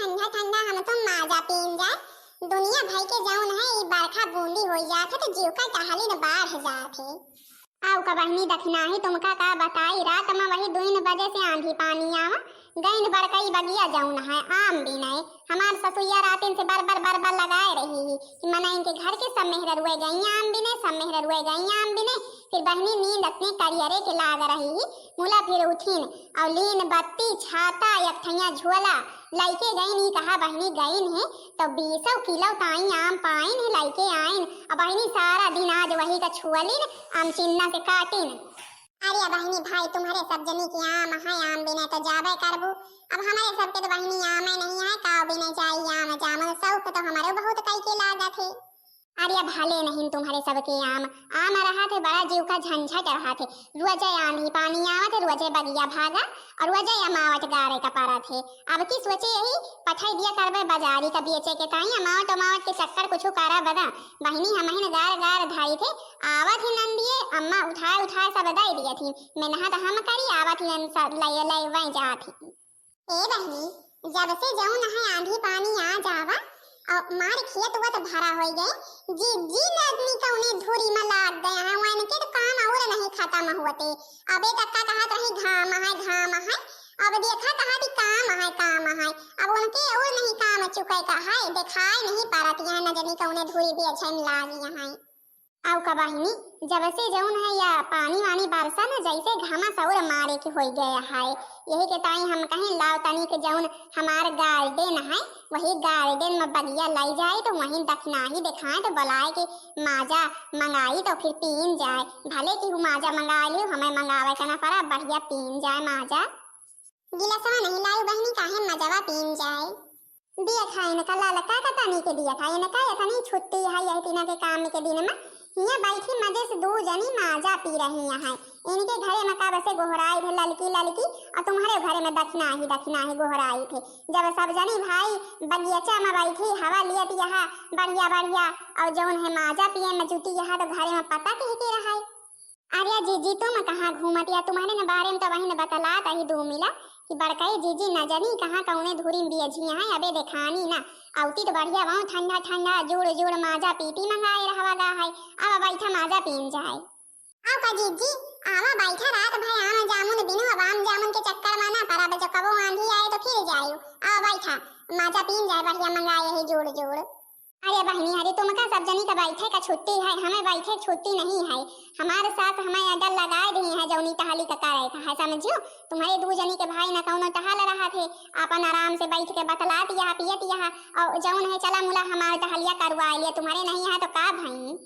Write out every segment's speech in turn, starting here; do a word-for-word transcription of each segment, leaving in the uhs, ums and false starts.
ठंडा ठंडा हम तो माजा पीन जाए। दुनिया भई के जौन है, ई बरखा बूंदी होई जात है, तो जीव का टहलिन बाढ़ जात है। अउ का बहिनी दखिनाही तुमका का बताई, रात मा वही दुइन बजे से आंधी पानी आवा, गइन बड़कई बगिया जौन है आम बिनय। हमार ससुइया रातिन से बर बर बर बर लगाए रही ही कि मनइन के घर के सब मेहररुए गई आम बिनय, सब मेहररुए गई आम बिनय। फिर बहिनी नींद अतने करियरे के लाग रही ही, मुला फिर उठिन अउ लीन बत्ती, छाता, एक ठैया झोला लइके गइन। ई कहा बहिनी गइन है तो बीसौ किलो ताई आम पाइन है, लइके आइन। अब बहिनी सारा दिन आज वही का छुअलिन, आम चिन्ना से काटिन। अरे बहिनी भाई, तुम्हरे सब जनी के आम है, आम बिनय तो जाबे करबू। अब हमरे सबके तो बहिनी आमे नहीं है, काव बिनय जाई आम जामुन, शौक तो हमरो बहुत कई के लागत है। अरे भले नहीं तुम्हरे सबके आम, आम रहत है बड़ा जीव का झंझट रहत है। रोजे आंधी पानी आवत है, रोजे बगिया भागा अउ रोजे अमावट गारे का परत है। अब की सोचे यही पठाई दिया करबे बाजारी का बेचे के ताई, अमावट अमावट के चक्कर कुछ करा बदा। बहिनी हमहिन गार गार धाई थे, आवत ही नंदिये अम्मा उठाए उठाए सब दे दिया थी। मेहनत हम करी, आवत ही नंद सा-, लय लय वहीं जात ही। ए बहिनी, जब से जौन है आंधी पानी आ जावा अउ मार खेत वत भरा होई गए, जिज्जी नदनी कौने धुरी में लाग गए हैं, वनके तो काम और नहीं खत्म होते। अबे तक का कहत रही घाम है, घाम है, अब देखा कहत ही काम है, काम है। अब उनके और नहीं काम चुके का है, दिखाई नहीं परत यहाँ न जनी कौने धुरी भी अच्छा लागी यहाँ। अउ का बहिनी, जब से जौन है या पानी वानी बरसा न, जैसे घामा सौर मारे के होई गए है। यही के ताई हम कहें लाव तनी के जौन हमार garden है, वही garden में बगिया लाई जाए तो वहीं दखिनाही दिखाए तो बुलाए के माजा मंगाई तो फिर पीन जाए। भले कि हु माजा मंगा लियो, हमें मंगावे के ना पड़ा, बढ़िया पीन जाए माजा। गिलासवा नहीं लायू बहिनी, काहे मजवा पीन जाए। दिया था इनका ललका का तनी के दिया था, इनका इतनी छुट्टी है यही तीना के काम के दिन में। हिया बैठी मजे से दू जनी माजा पी रही हैं। इनके घरे में कब से गोहराई थे ललकी ललकी, और तुम्हरे घरे में दखिनाही दखिनाही गोहराई थे। जब सब जनी भाई बगियचा में बैठी हवा लियत यहाँ बढ़िया बढ़िया, और जौन है माजा पिए में जुटी यहाँ तो घरे में पता कह के रहा है। अरे जीजी, तुम कहाँ घूमत या? तुम्हरे न बारे में तो वही न बतलात अही दू मिला कि बड़कई जीजी न जनी कहाँ कौने धुरी में बियझी हैं, अबे देखानी ना। अउती तो बढ़िया वहाँ ठंडा ठंडा जुड़ जुड़ माजा पीती मंगाए रहवा गा है। अब बैठा माजा पीन जाए। आओ का जीजी, आवा बैठा, रात भर आम जामुन बिनु, अब आम जामुन के चक्कर में ना पड़ा, जो कबो आंधी आए तो फिर जायु। आवा बैठा, माजा पीन जाए बढ़िया मंगाए है जुड़ जुड़। अरे बहिनी, अरे तुमका सब जनी का बैठे का छुट्टी है, हमें बैठे छुट्टी नहीं है। हमारे सास हमें अड्डा लगाए दी है, जौनी टहली का करे का है, समझियो। तुम्हरे दू जनी के भाई ना कौनो टहल रहा थे, अपन आराम से बैठ के बतलात यहाँ पियत यहाँ, और जौन है चला मुला हमार टहलिया करवा लिया, तुम्हरे नहीं है तो का भाई।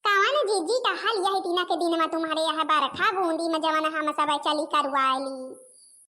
कवन जीजी टहल यही तीना के दिन में तुम्हरे यहाँ बरखा बूंदी में जवन हम सब चली करवा ली।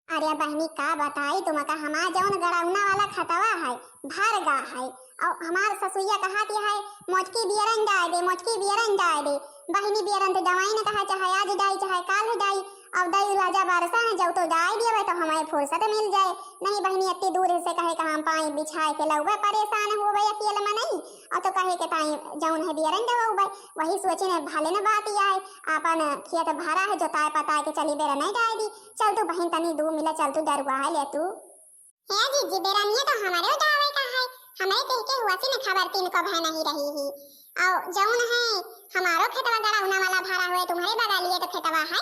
अरे बहिनी, का बताई तुमका, हमार जौन गड़ौना वाला खतवा है, भर गा है। और हमार ससुइया कहत है, मोटकी बियरन डाय दे, मोटकी बियरन डाय दे। बहिनी, बियरन तो डवाई न कहा, चाहे आज डाई, चाहे काल डाई। अब दाई राजा बारसा है, जब तो डाय दिया भाई, तो हमें फुर्सत मिल जाए। नहीं बहिनी, इतनी दूर से कहे का हम पाई बिछाए के लउबे, परेशान होबे अकेले में नहीं। और तो कहे के ताई जौन है बियरन डवाउबे, वही सोचे ने भले न बात आए, आपन खेत भरा है, जोताए पताए के चली बेरा नहीं डाय दी। चल तू बहिन, तनी दू मिला, चल तू डरुआ है ले तू। हे जीजी, बेरनिया तो हमरे डावे का है, हमरे कह के हुआ से न खबर तीन को भय नहीं रही ही। और जौन है हमारो खेतवा गड़ौना वाला भरा हुए, तुम्हरे बगलिए तो खेतवा है।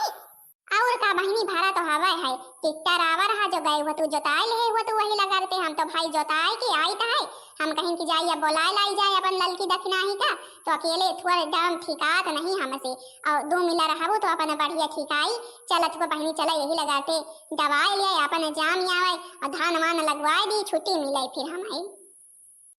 और का बहिनी, भरा तो हवे है, ट्रैक्टर आवर है, जो गए हुआ तू जोताए ले हुआ तू वही लगाते, हम तो भाई जोताए के आई तो है, हम कहीं कि जाइए बोलाए लाई जाए अपन ललकी दखिनाही का, तो अकेले थोड़े दम ठिकात नहीं हमसे। और दू मिला रहबो तो अपन बढ़िया ठिकाई, चलत को बहिनी चला यही लगाते दवाई ले अपन जाम आवे और धान वान लगवाए दी, छुट्टी मिले फिर हमें।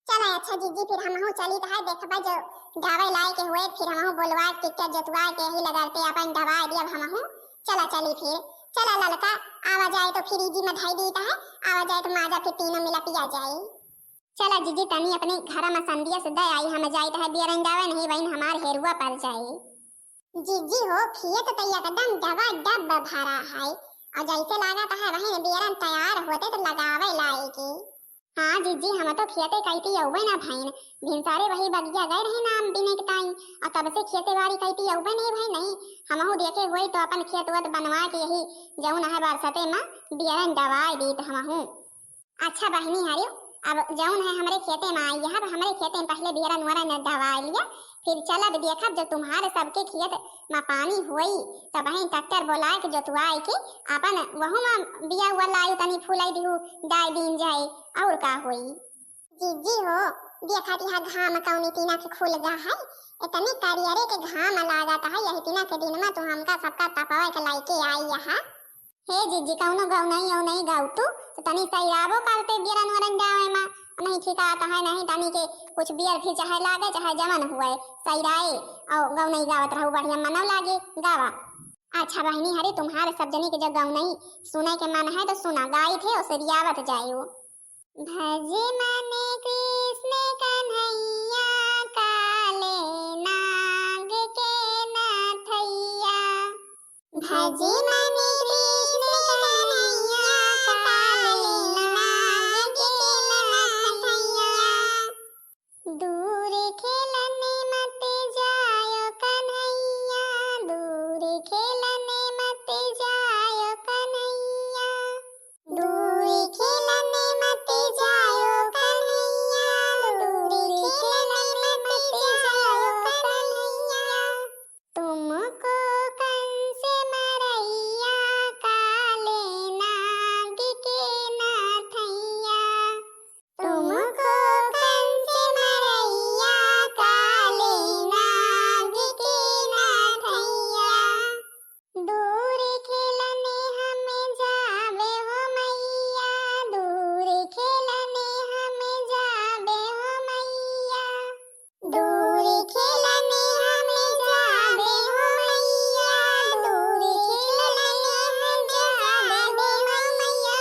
चला अच्छा जीजी, फिर हमहू चली तो है देखबे जो दवाई लाए के हुए, फिर हमहू बोलवाए ट्रैक्टर जोतवाए के यही लगाते अपन दवाई दियब हमहू। चला चली फिर, चला ललका, आवा जाए तो फ्रिज में धई दी तो है, आवा जाए तो माजा फिर तीनों मिला पिया जाए। चला जीजी, तनी अपने घर में संदिया से दे आई, हम जाइत है बियरन डावे, नहीं बहिन हमार हेरुआ पर जाए। जीजी हो, खेत तो एकदम डबा डब भरा है, और जैसे लागत है बहिन बियरन तैयार होते तो लगावे लाए के। हाँ जीजी, हम तो खेते कइती अउबे ना भइन, भिनसारे वही बगिया गए रहे ना आम बिने के ताई, और तब से खेते बाड़ी कइती अउबे नहीं भइन, नहीं हमहू देखे होई तो अपन खेत वत बनवा के यही जौन है बरसते में बियरन डवाए दीत हमहू। अच्छा बहिनी हरियो, अब जौन है हमरे खेते में आई है, अब हमरे खेते में पहिले बियरन वरन दवाई लिया, फिर चलब देखब जब तुम्हारे सबके खेत में पानी होई, तब वहीं ट्रैक्टर बोलाए के जोतवाए के अपन वहू में बिया हुआ लाई तनी फुलाई दिहू, डाई दीन जाए, और का होई। जीजी हो, देखत यहाँ घाम कौनी तीना के खुल गा है, इतनी करियरे के घाम लागत है, यही तीना के दिन में तू हमका सबका तपवा के लाइके आई यहाँ। हे जीजी, कौनो गौनई औनई गाउतू, तो तनी सैराबो करते बियरन वरन जावे मा, नहीं ठिकात है, नहीं तनी के कुछ बियर भी चाहे लागे, चाहे जवन हुए, सैराए, और गौनई गावत रहू, बढ़िया मनो लागे, गावा। अच्छा बहिनी हरी, तुम्हारे सब जनी के जब गौनई सुने के मन है तो सुना, गाई थे और सरियावत जाए वो। भज मन कृष्ण कन्हैया, काले नाग के नथैया। भज मन कृष्ण कन्हैया, काले नाग के नथैया। दूर खेलने मत जायो कन्हैया, दूर खेलने मत जायो कन्हैया। दूर खेलने मत जायो कन्हैया, दूर खेलने मत जायो कन्हैया। तुमको कंस मरैया, काले नाग के नथैया। तुमको कंस मरैया, काले नाग के नथैया। दूर खेलने हम जाबे हो मैया, दूर खेलने हम जाबे हो मैया। दूर खेलने हम जाबे हो मैया, दूर खेलने हम जाबे हो मैया।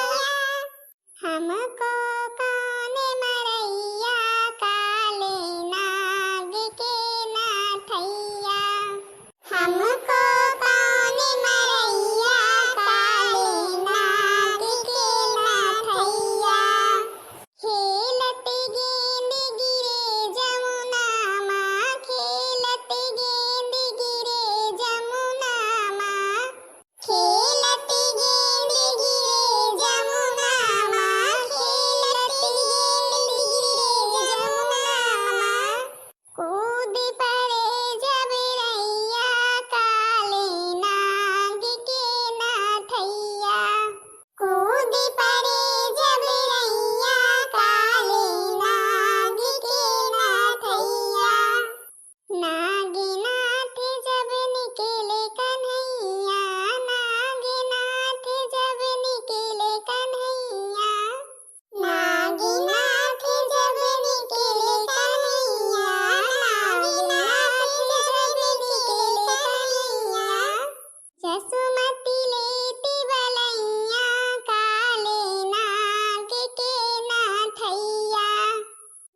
हमको कौन मरैया, काले नाग के नथैया। हमको कौन मरैया, काले नाग के नथैया। खेलत गेंद गिरे जमुना मा, खेलत गेंद गिरे जमुना मा। खेलत गेंद गिरे जमुना मा, खेलत गेंद गिरे जमुना मा। कूद पड़े जब रैया, काले नाग के नथैया। कूद पड़े जब रैया, काले नाग के नथैया। नागनाथ जब निकले कन्हैया, नागनाथ जब निकले कन्हैया। नागनाथ जब निकले कन्हैया, नागनाथ जब निकले कन्हैया। जसुमति लेत बलैया, काले नाग के नथैया।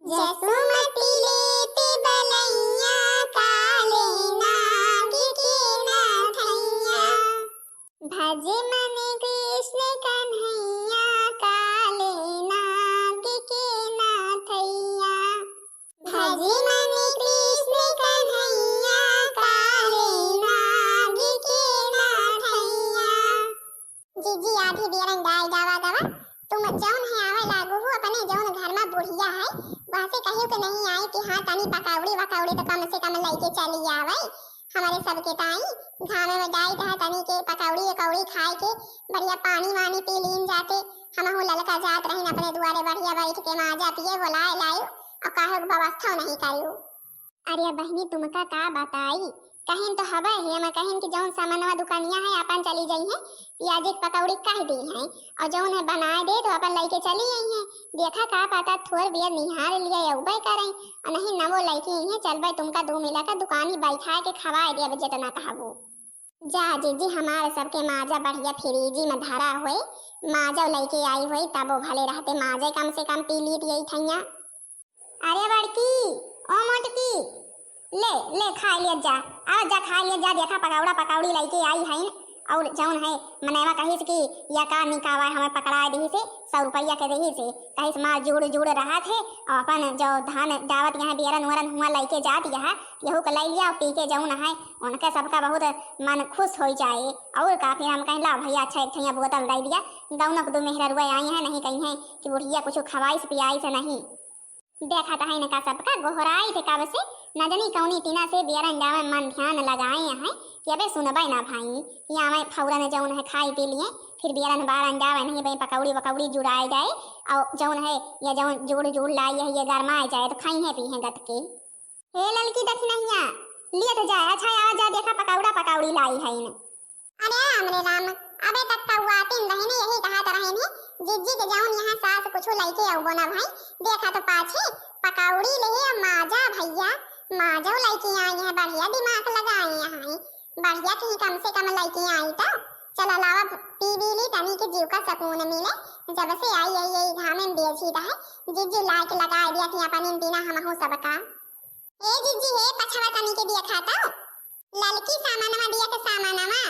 जसुमति लेत बलैया, काले नाग के नथैया। भज मन कृष्ण कन्हैया, काले नाग के नथैया। भज मन कृष्ण कन्हैया, काले नाग के नथैया। जीजी आधी बियरन गाय गावा गवा, तुम जौन है आवे लागू हो अपने जौन घर में बुढ़िया है, वहाँ से कहियो के नहीं आई कि हाँ तनी पकौड़ी वकौड़ी तो कम से कम लइके चली आवे। हमारे सबके ताई घामे में जाई तहा तनी के पकौड़ी वकौड़ी खाए के बढ़िया पानी वानी पी लीन जाते। हमहू ललका जात रहिन अपने दुआरे बढ़िया बैठ के माजा पिए बोलाए लायू और काहे के व्यवस्था नहीं करियो। अरे बहिनी, तुमका का बताई, कहिन तो हवे है, मैं कहिन कि जौन सामानवा दुकानिया है, अपन चली जाई है, पियाजी के पकौड़ी कह दी है, और जौन है बनाए दे तो अपन लइके चली आई है। देखा का पता थोर बियर निहार लिए अउबे करे, और नहीं नवो लइके आई है, चलबे तुमका दू मिला का दुकानी बैठा के खवाए दे, अब जितना कहबू। जा जीजी, हमारे सबके माजा बढ़िया फ्रिजी में धरा होए, माजा लइके आई होई, तबो भले रहते माजे कम से कम पी लीत यही ठैया। अरे बड़की, ओ मोटकी, ले, ले, खा लिया जा, आओ जा, खा लिया जा, देखा पकौड़ा पकौड़ी लइके आई है, और जौन है मनैवा कहिस कि या का निकावा हमें पकड़ाए दिहिस, सौ रुपया के दिहिस, कहिस मार जूड़ जूड़ रहत है, और अपन जो धान डावत यहाँ बियरन वरन हुआ लइके जात यहाँ, यहू के लइ लिया, पी के जौन है उनके सबका बहुत मन खुश होइ जाए। और का फिर हम कहें ला भैया अच्छा एक ठैया बोतल दइ दिया, दौनक दो मेहररुआ आई हैं, नहीं कहीं है कि बुढ़िया कुछ खवाइस पियाइस नहीं। देखत है इनका सबका गोहराइत कब से, न जनी कौनी टीना से बियरन जावे मन ध्यान लगाए हैं कि अबे सुनबे ना भाई, कि आवे फौरन जौन है खाई पी लिए, फिर बियरन बारन जावे नहीं बे पकौड़ी वकौड़ी जुड़ाए जाए, और जौन है ये जौन जूड़ जूड़ लाई है ये गरमाए जाए तो खाई है पी है गत के। हे ललकी दखिनहिया, लियत जाए, अच्छा आवा जा देखा पकौड़ा पकौड़ी लाई है इन। अरे राम रे राम, अबे तक कौआतिन रहिन, यही कहत रहिन, जिज्जी के जौन यहाँ सास कुछ लइके अउबो ना भाई, देखा तो पाछे पकौड़ी ले आ माजा भैया, माजो लइके आई है, बढ़िया दिमाग लगाए हैं, बढ़िया कहीं कम से कम लइके आई तो चला लावा पी भी ली, तनी के जीव का सुकून मिले, जब से आई है यही घामे में बेची है, जिज्जी लाइक लगाए दिया कि अपन इन बिना हमहू सबका। ए जिज्जी हे पछवा तनी के दिया खाता, ललकी सामानवा दिया के सामानवा,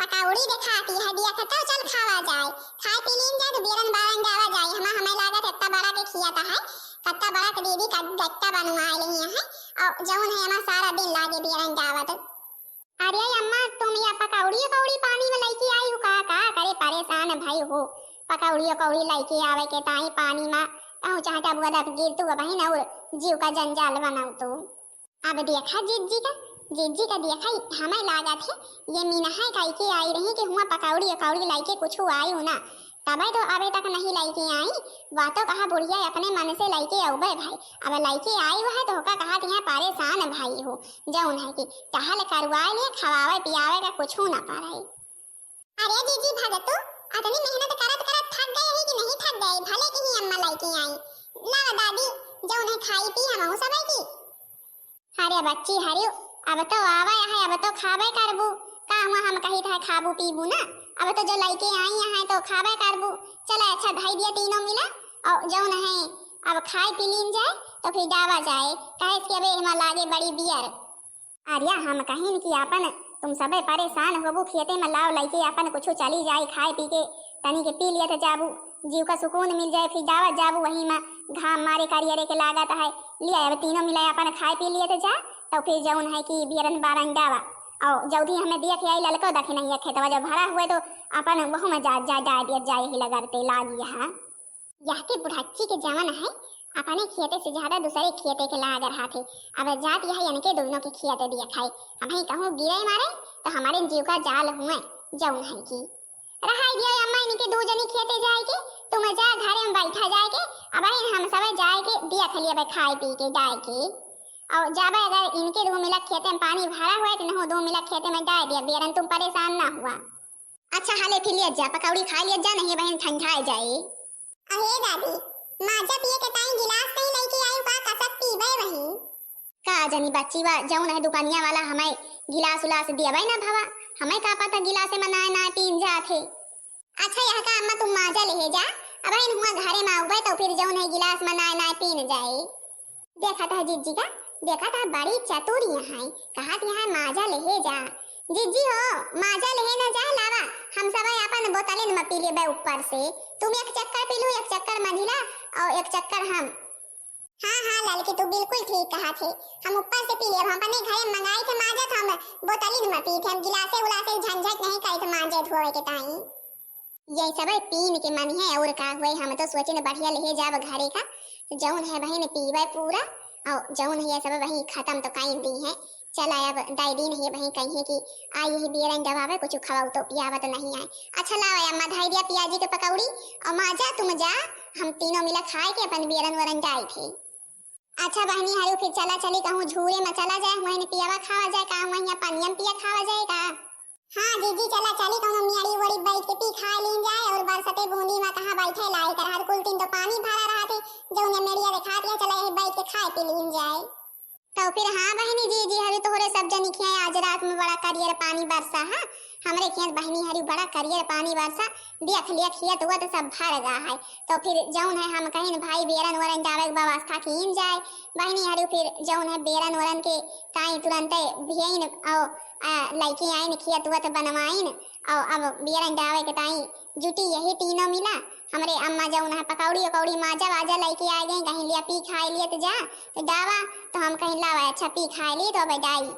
पकौड़ी देखाती है दिया खाता, चल खावा जाए, खाए पी लीन जाए तो बियरन बारन जावा जाए, हमा हमें लागत इतना बड़ा के खिया था है, कत्ता बड़ा के दीदी का गत्ता बनवाए ले है, और जौन है हमार सारा दिन लागे बियरन जावत। अरे अम्मा तुम या पकौड़ी कौड़ी पानी में लइके आई हो का, का करे परेशान भाई हो, पकौड़ी कौड़ी लइके आवे के ताई पानी में कहूँ चाहता बुआ दब गिर तू बहिन और जीव का जंजाल बनाऊ तू। अब देखा जिज्जी का, जिज्जी का देखा, हमें लागत है ये मीनहा कइके आई रही कि हुआ पकौड़ी अकौड़ी लइके कुछ आई हो ना, तबे तो अबे तक नहीं लइके आई। वा तो कहा बुढ़िया अपने मन से लइके अउबे भाई, अब लइके आई हुआ है तो होका कहा कि यहाँ परेशान भाई हो, जौन है कि टहल करवाए ले खवावे पियावे का कुछ ना पड़े। अरे जीजी भगतू, अतनी मेहनत करत करत थक गए ही कि नहीं थक गए, भले की ही अम्मा लइके आई। लावा दादी, जौन है खाई पी हमहू सबे की। अरे बच्ची हरियो, अब तो आवे है, अब तो खाबे करबू। का हुआ हम कही था खाबू पीबू ना, अब तो जो लइके आई है तो खाबे करबू। चला अच्छा धई दिया तीनों मिला, और जौन है अब खाए पी लीन जाए तो फिर जावा जाए, कहे कि अबे हमार लागे बड़ी बियर। अरिया हम कहिन कि आपन तुम सबे परेशान होबू खेते में, लाव लइके आपन कुछ चली जाए खाए पी के, तनी के पी लियत जाबू, जीव का सुकून मिल जाए, फिर जावत जाबू वही में घाम मारे करियरे के लागत है। लिया अब तीनों मिला आपन खाए पी लियत जा, तो फिर जौन है कि बियरन बारन जावा। और जल्दी हमें दिया कि आई ललको दखिनहिया खेतवा जब भरा हुए तो अपन वहू में जा, जा, जा दिया जाए ही लगरते लागी है। यह के बुढ़च्ची के जवन है, अपने खेते से ज्यादा दूसरे खेते के लाग रहा थे। अब जात यह इनके दोनों के खेते दिया खाए। अब ही कहूँ गिरे मारे तो हमारे जीव का जाल हुए जौन है की। रहाई दिया अम्मा इनके दो जनी खेते जाए के, तुम जा घरे में बैठा जाए के, अब ही हम सब जाए के दिया खलिए बे खाए पी के जाए के। और जाबे अगर इनके दो मिला खेते में पानी भरा हुआ है तो नहो दो मिला खेते में जाए दिया बेरन, तुम परेशान ना हुआ। अच्छा हाले फिर लिया जा, पकौड़ी खा लिया जा, नहीं बहन ठंडा जाए। अहे दादी, माजा पिए के ताई गिलास नहीं लेके आई का, कसक पीबे वही। का जनी बच्ची वा, जौन है दुकानिया वाला हमें गिलास उलास दियावे ना भवा, हमें का पता गिलास में नाय नाय पीन जात है। अच्छा यह का अम्मा तुम माजा ले जा, अब इन हुआ घरे में आउबे तो फिर जौन है गिलास में नाय नाय पीन जाए। देखत है जिज्जी का, देखत है बड़ी चतुर यहाँ है, कहत यहाँ माजा लेहे जा। जिज्जी हो, माजा लेहे न जा लावा, हम सब अपन बोतलिन में पी लेबे ऊपर से। तुम एक चक्कर पी लू, एक चक्कर मंझिला और एक चक्कर हम। हाँ, हाँ, ललकी, तू बिल्कुल ठीक कहत है। हम ऊपर से पी लेब, हम अपने घरे मंगाई थे माजा, तो हम बोतलिन में पी थे, हम गिलासे उलासे झंझट नहीं करी थे माजे धोवे के ताई। ये सब पीन के मन है और का हुए, हम तो सोचे न बढ़िया लेहे जाब घरे का, जौन है बहिन पीबे पूरा, और जौन है सब वही खत्म तो कई दी है। चला अब दाई दिन है बहिन कही है कि आई यही बियरन जब आवे कुछ खवाऊ तो पियावत नहीं आए। अच्छा लावा अम्मा धाई दिया पियाजी के पकौड़ी और माजा तुम जा, हम तीनों मिला खाए के अपन बियरन वरन जाए थे। अच्छा बहनी हरु फिर चला चली कहूँ झूरे में चला जाए, वहीं पियावा खावा जाए का, वहीं पनियम पिया खावा जाए का। हाँ जीजी, चला चली कौनो मेड़ी ओड़ी बैठ के पी खा लीन जाए, और बरसते बूंदी में कहाँ बैठे लायक रहत, कुल तीन तो पानी भरा रहत है, जौन ये मेड़िया देखात है, चला यही बैठ के खाए पी लीन जाए। तो फिर हाँ बहिनी जीजी, हरी तोहरे सब जनी खियाए, आज रात में बड़ा करियर पानी बरसा है, हमरे खेत बहिनी हरी बड़ा करियर पानी बरसा, देख लिया खेत हुआ तो सब भर गा है, तो फिर जौन है हम कहिन भाई बेरन वरन जावे के व्यवस्था कीन जाए, बहिनी हरी फिर जौन है बेरन वरन के ताई तुरंते भेइन और आ, लइके आइन, खियत उवत बनवाइन, और अब बियरन जावे के ताई जुटी यही तीनों मिला। हमरे अम्मा जौन है पकौड़ी उकौड़ी माजा वाजा लइके आ गई, कहीं लिया पी खाए लिए तो जा, तो जावा, तो हम कहीं लावा अच्छा पी खाए लिए तो अब जाई।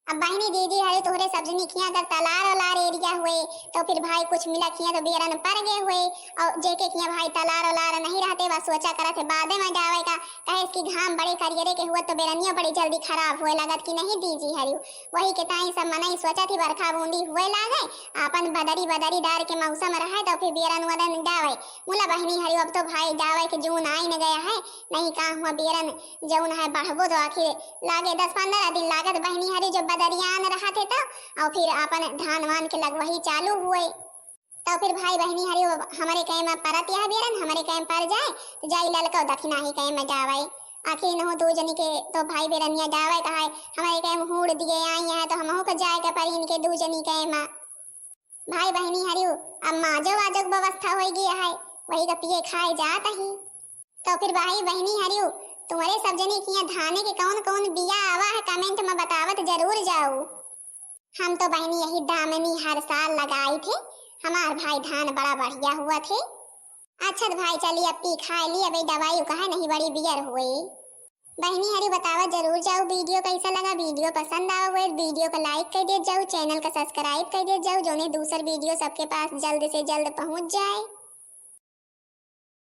अब बहिनी दीदी हरे तोहरे सब जनी किया अगर तलार ओलार एरिया हुए तो फिर भाई कुछ मिला किया तो बियरन पर गए हुए, और जेके किया भाई तलार ओलार नहीं रहते बस सोचा करत है बादे में जावे का, कहे इसकी घाम बड़े करियरे के हुआ तो बेरनिया बड़ी जल्दी खराब हुए लगत कि नहीं दीदी हरियो। वही के ताई सब मनई सोचत ही बरखा बूंदी हुए लागे, आपन बदरी बदरी डार के मौसम रहे तो फिर बियरन वदन जावे। मुला बहिनी हरियो अब तो भाई जावे के जून आई न गया है, नहीं का हुआ बियरन जौन है बढ़बो तो आखिर लागे दस पन्द्रह दिन लागत बहिनी हरी जो बदरियान रहत है तो, और फिर अपन धान वान के लगवही चालू हुए। तो फिर भाई बहिनी हरी वो हमरे कैम परत यह बियरन हमरे कैम पर जाए, तो जाई ललको दखिनाही कैम जावे। आखिर नहु दू जनी के तो भाई बियरनिया जावे कहाए, हमरे कैम हूड़ दिए आई है तो हमहू के जाए के परी इनके दू जनी कैम। भाई बहिनी हरियो अब माजो वाजो के व्यवस्था हो गई है, वही का पिए खाए जात ही। तो फिर भाई बहिनी हरियो तुम्हारे सब जने किया धाने के कौन कौन बिया आवा है कमेंट में बतावत जरूर जाओ। हम तो बहिनी यही दामनी हर साल लगाई थे, हमार भाई धान बड़ा बढ़िया हुआ थे। अच्छा तो भाई चलिए अब पी खाए ली, अब ये दवाई का है नहीं बड़ी बियर हुए। बहिनी हरी बतावा जरूर जाओ वीडियो कैसा लगा, वीडियो पसंद आवा हुए वीडियो को लाइक कर दे जाओ, चैनल का सब्सक्राइब कर दे जाओ, जोने दूसर वीडियो सबके पास जल्द से जल्द पहुँच जाए।